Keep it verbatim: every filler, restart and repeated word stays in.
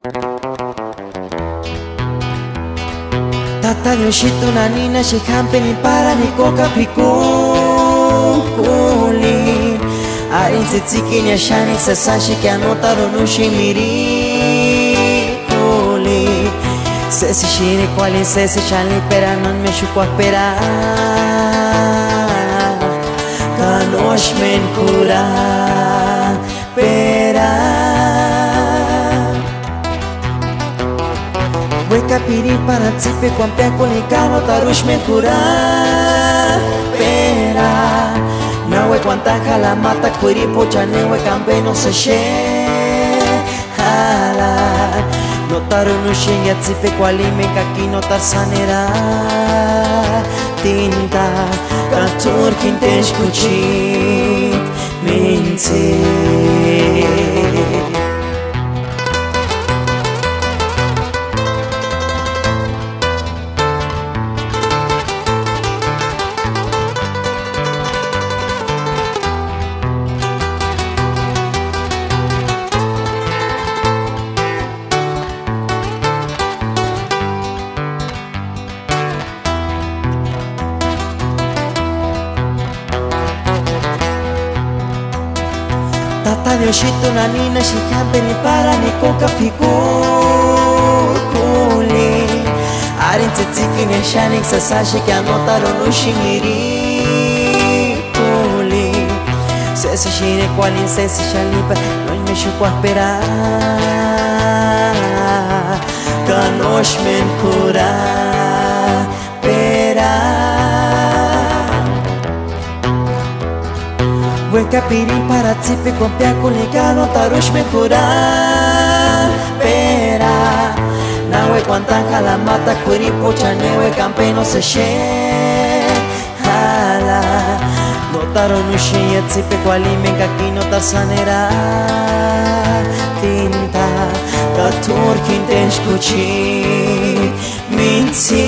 Tata Diósï, tu nani naxi jámperini párani kókapu p'ikunhkuli. Arini tsïtsïkini axaniksï, sasasïkia nótaruni úxemirikuli. Sési xírekuarhini, sési xanipera, nómeni xukuapera, ka nósmeni jurapera. Uékapirini párani tsípekuani piákuni, ka nótaruni úsmeni jurapera. Náuekuani táni jala mátakua k'uiripuechani, ne uékani ampe nósï exejala. Nótaruni úxenhia tsípekuarhu imeni, ka ki nótarhu sáni eratinta, ka t'úri jinteni xkuchiti míntsï. Tata Diósï, tu nani naxi jámperini párani kókapu p'ikunhkuli. Arini tsïtsïkini axaniksï, sasasïkia nótaruni úxemirikuli. Sési xírekuarhini, sési xanipera, nómeni xukuapera, ka nósmeni jurapera. Uékapirini párani tsípekuani piákuni, ka nótaruni úsmeni jurapera. Náuekuani táni jala mátakua k'uiripuechani, ne uékani ampe nósï exejala. Nótaruni úxenhia tsípekuarhu imeni, ka ki nótarhu sáni eratinta, ka t'úri jinteni xkuchiti míntsï.